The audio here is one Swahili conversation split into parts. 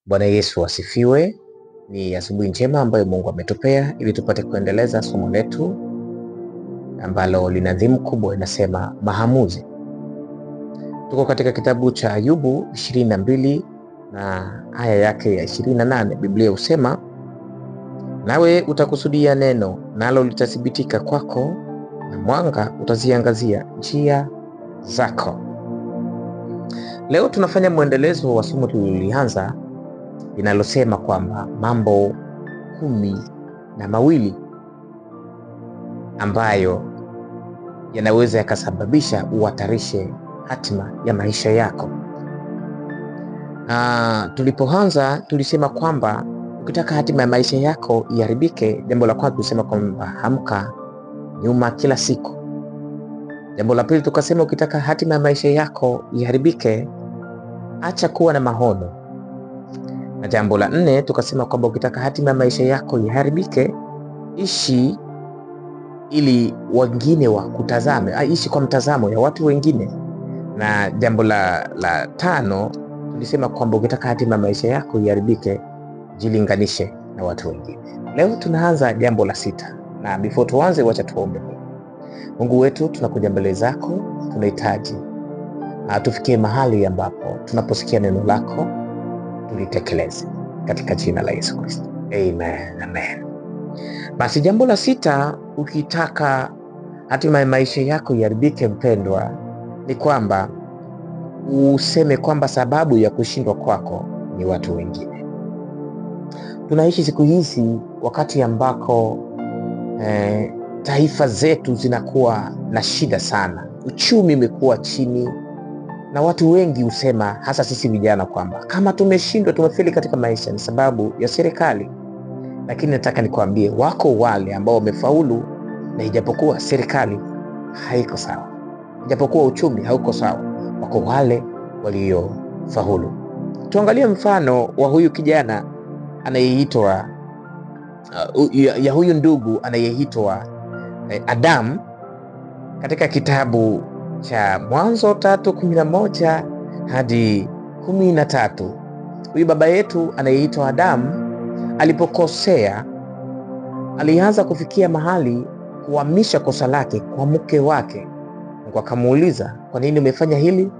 Bwana Yesu asifiwe. Ni asubuhi njema ambayo Mungu ametupea ili tupate kuendeleza somo letu ambalo lina dhimu kubwa inasema maamuzi. Tuko katika kitabu cha Ayubu 22 na aya yake ya 28. Biblia husema, nawe utakusudia neno nalo litathibitika kwako, na mwanga utaziangazia njia zako. Leo tunafanya mwendelezo wa somo tulilolianza linalosema kwamba mambo 12 ambayo yanaweza yakasababisha uhatarishe hatima ya maisha yako. Tulipoanza tulisema kwamba ukitaka hatima ya maisha yako iharibike, jambo la kwanza tulisema kwamba amka nyuma kila siku. Jambo la pili tukasema ukitaka hatima ya maisha yako iharibike, acha kuwa na maono. Na jambo la nne tukasema kwamba ukitaka hatima ya maisha yako iharibike, ishi ili wengine wakutazame, ishi kwa mtazamo ya watu wengine. Na jambo la tano tulisema kwamba ukitaka hatima ya maisha yako iharibike, jilinganishe na watu wengine. Leo tunaanza jambo la sita, na before tuanze, wacha tuombe. Mungu wetu, tunakuja mbele zako, tunahitaji tufikie mahali ambapo tunaposikia neno lako tulitekeleze, katika jina la Yesu Kristo, amen, amen. Basi jambo la sita, ukitaka hatima ya maisha yako iharibike, mpendwa, ni kwamba useme kwamba sababu ya kushindwa kwako ni watu wengine. Tunaishi siku hizi wakati ambako taifa zetu zinakuwa na shida sana, uchumi umekuwa chini, na watu wengi husema, hasa sisi vijana, kwamba kama tumeshindwa, tumefeli katika maisha ni sababu ya serikali. Lakini nataka nikwambie, wako wale ambao wamefaulu na ijapokuwa serikali haiko sawa, ijapokuwa uchumi hauko sawa, wako wale waliofaulu. Tuangalie mfano wa huyu kijana anayeitwa ya huyu ndugu anayeitwa Adam katika kitabu cha Mwanzo 3:11 hadi 13. Huyu baba yetu anayeitwa Adam alipokosea, alianza kufikia mahali kuhamisha kosa lake kwa mke wake. Mungu akamuuliza, kwa nini umefanya hili?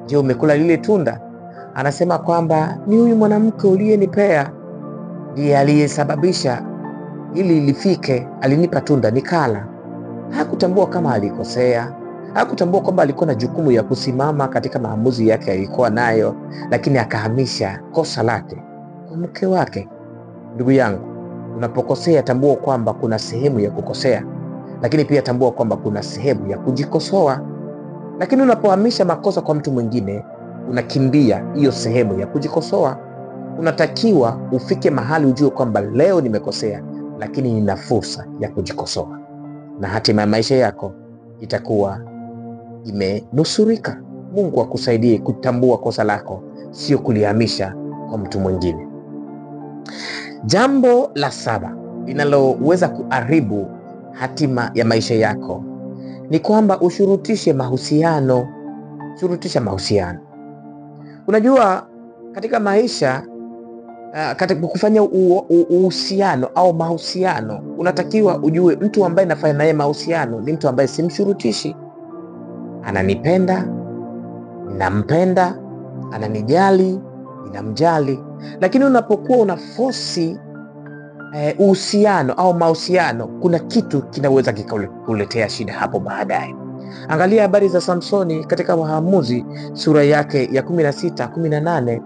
Je, umekula lile tunda? Anasema kwamba ni huyu mwanamke uliyenipea ndiye aliyesababisha ili lifike, alinipa tunda nikala. Hakutambua kama alikosea, hakutambua kwamba alikuwa na jukumu ya kusimama katika maamuzi yake alikuwa nayo, lakini akahamisha kosa lake kwa mke wake. Ndugu yangu, unapokosea tambua kwamba kuna sehemu ya kukosea, lakini pia tambua kwamba kuna sehemu ya kujikosoa. Lakini unapohamisha makosa kwa mtu mwingine, unakimbia hiyo sehemu ya kujikosoa. Unatakiwa ufike mahali ujue kwamba leo nimekosea, lakini nina fursa ya kujikosoa, na hatima ya maisha yako itakuwa imenusurika. Mungu akusaidie kutambua kosa lako, sio kulihamisha kwa mtu mwingine. Jambo la saba linaloweza kuharibu hatima ya maisha yako ni kwamba ushurutishe mahusiano. Shurutisha mahusiano. Unajua katika maisha, katika kufanya uhusiano au mahusiano, unatakiwa ujue mtu ambaye nafanya naye mahusiano ni mtu ambaye simshurutishi. Ananipenda, ninampenda, ananijali, ninamjali. Lakini unapokuwa unafosi uhusiano au mahusiano, kuna kitu kinaweza kikakuletea shida hapo baadaye. Angalia habari za Samsoni katika Waamuzi sura yake ya 16, 18.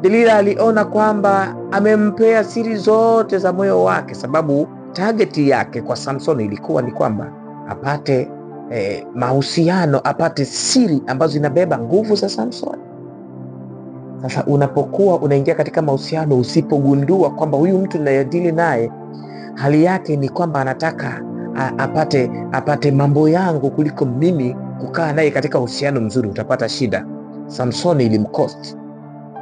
Delila aliona kwamba amempea siri zote za moyo wake, sababu target yake kwa Samsoni ilikuwa ni kwamba apate mahusiano, apate siri ambazo zinabeba nguvu za Samsoni. Sasa unapokuwa unaingia katika mahusiano, usipogundua kwamba huyu mtu ninayedili naye hali yake ni kwamba anataka apate mambo yangu kuliko mimi kukaa naye katika uhusiano mzuri, utapata shida. Samsoni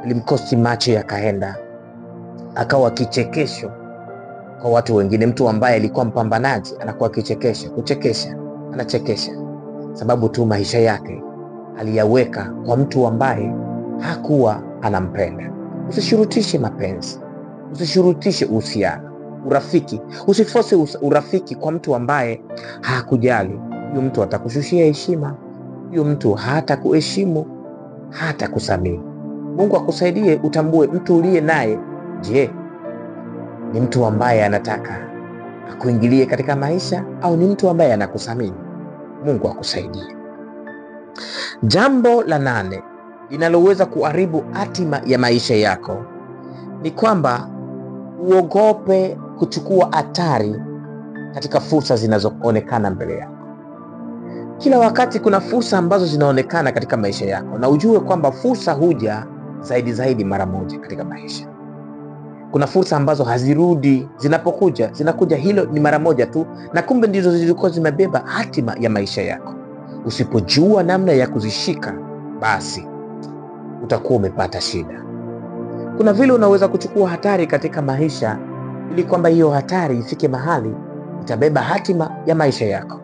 ilimkosti macho yakaenda, akawa kichekesho kwa watu wengine. Mtu ambaye alikuwa mpambanaji anakuwa kichekesho, kuchekesha, anachekesha sababu tu maisha yake aliyaweka kwa mtu ambaye hakuwa anampenda. Usishurutishe mapenzi, usishurutishe uhusiano, urafiki. Usifose urafiki kwa mtu ambaye hakujali. Huyo mtu atakushushia heshima, huyo mtu hatakuheshimu, hatakusamii. Mungu akusaidie utambue mtu uliye naye. Je, ni mtu ambaye anataka akuingilie katika maisha au ni mtu ambaye anakusamini? Mungu akusaidie. Jambo la 8 linaloweza kuharibu hatima ya maisha yako ni kwamba uogope kuchukua hatari katika fursa zinazoonekana mbele yako. Kila wakati kuna fursa ambazo zinaonekana katika maisha yako, na ujue kwamba fursa huja zaidi mara moja katika maisha. Kuna fursa ambazo hazirudi, zinapokuja zinakuja hilo ni mara moja tu, na kumbe ndizo zilikuwa zimebeba hatima ya maisha yako. Usipojua namna ya kuzishika, basi utakuwa umepata shida. Kuna vile unaweza kuchukua hatari katika maisha ili kwamba hiyo hatari ifike mahali itabeba hatima ya maisha yako.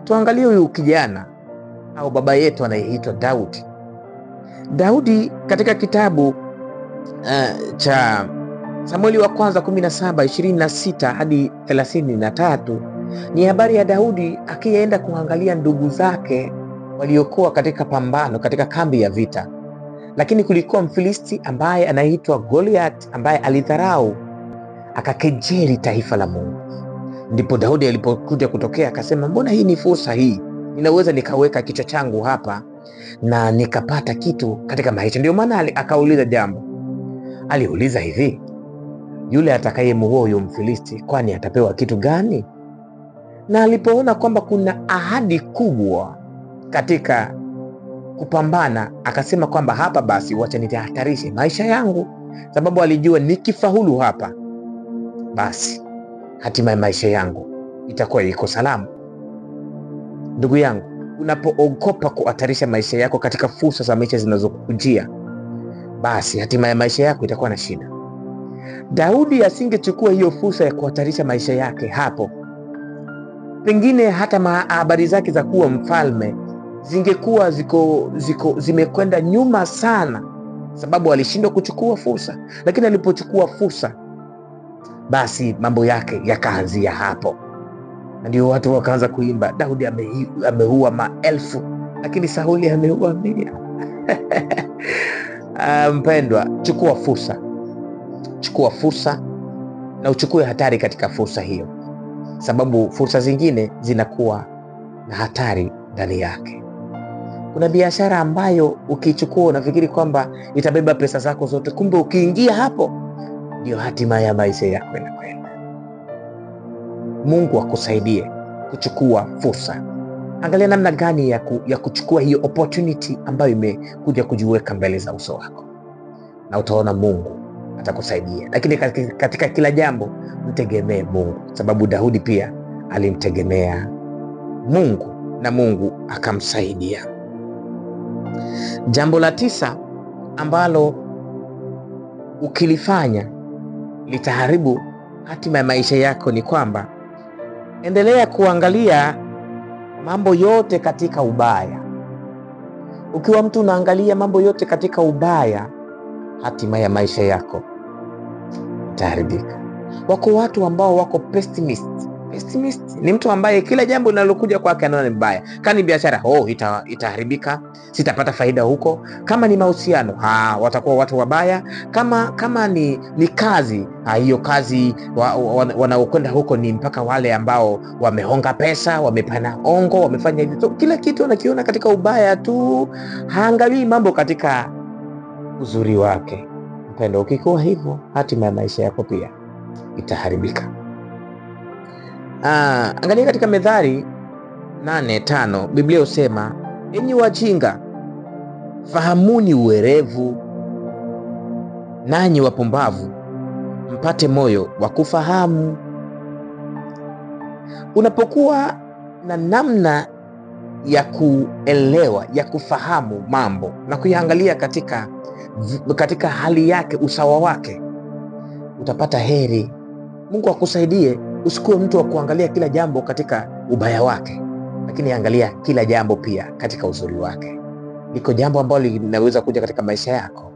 Tuangalie huyu kijana au baba yetu anayeitwa Daudi. Daudi katika kitabu cha Samueli wa kwanza 17:26 hadi 33 ni habari ya Daudi akienda kuangalia ndugu zake waliokuwa katika pambano katika kambi ya vita. Lakini kulikuwa Mfilisti ambaye anaitwa Goliath, ambaye alidharau akakejeli taifa la Mungu. Ndipo Daudi alipokuja kutokea akasema, mbona hii ni fursa hii, ninaweza nikaweka kichwa changu hapa na nikapata kitu katika maisha. Ndio maana akauliza jambo. Aliuliza hivi, yule atakayemuua huyo Mfilisti, kwani atapewa kitu gani? Na alipoona kwamba kuna ahadi kubwa katika kupambana, akasema kwamba hapa basi wacha nitahatarishe maisha yangu, sababu alijua nikifaulu hapa basi hatima ya maisha yangu itakuwa iko salama. Ndugu yangu, unapoogopa kuhatarisha maisha yako katika fursa za maisha zinazokujia, basi hatima ya maisha yako itakuwa na shida. Daudi asingechukua hiyo fursa ya kuhatarisha maisha yake hapo, pengine hata habari zake za kuwa mfalme zingekuwa ziko zimekwenda nyuma sana, sababu alishindwa kuchukua fursa. Lakini alipochukua fursa, basi mambo yake yakaanzia hapo. Na ndio watu wakaanza kuimba, Daudi ameua maelfu, lakini Sauli ameua 100. Mpendwa, chukua fursa. Chukua fursa na uchukue hatari katika fursa hiyo, sababu fursa zingine zinakuwa na hatari ndani yake. Kuna biashara ambayo ukichukua unafikiri kwamba itabeba pesa zako zote, kumbe ukiingia hapo ndio hatima ya maisha yako inakwenda. Mungu akusaidie kuchukua fursa. Angalia namna gani ya kuchukua hiyo opportunity ambayo imekuja kujiweka mbele za uso wako, na utaona Mungu atakusaidia. Lakini katika kila jambo mtegemee Mungu, sababu Daudi pia alimtegemea Mungu na Mungu akamsaidia. Jambo la 9 ambalo ukilifanya litaharibu hatima ya maisha yako ni kwamba endelea kuangalia mambo yote katika ubaya. Ukiwa mtu unaangalia mambo yote katika ubaya, hatima ya maisha yako itaharibika. Wako watu ambao wako pessimist. Pessimist ni mtu ambaye kila jambo linalokuja kwake anaona ni mbaya. Kama ni biashara, itaharibika, sitapata faida huko. Kama ni mahusiano, watakuwa watu wabaya. Kama ni kazi, hiyo kazi wanaokwenda huko ni mpaka wale ambao wamehonga pesa, wamepana ongo, wamefanya hivi. So, kila kitu anakiona katika ubaya tu, haangalii mambo katika uzuri wake. Mpendo, ukikuwa hivyo, hatima ya maisha yako pia itaharibika. Angalia katika Methali 8:5, Biblia husema, enyi wajinga, fahamuni uwerevu, nanyi wapumbavu, mpate moyo wa kufahamu. Unapokuwa na namna ya kuelewa, ya kufahamu mambo na kuiangalia katika hali yake, usawa wake, utapata heri. Mungu akusaidie usikuwe mtu wa kuangalia kila jambo katika ubaya wake, lakini angalia kila jambo pia katika uzuri wake. Liko jambo ambalo linaweza kuja katika maisha yako,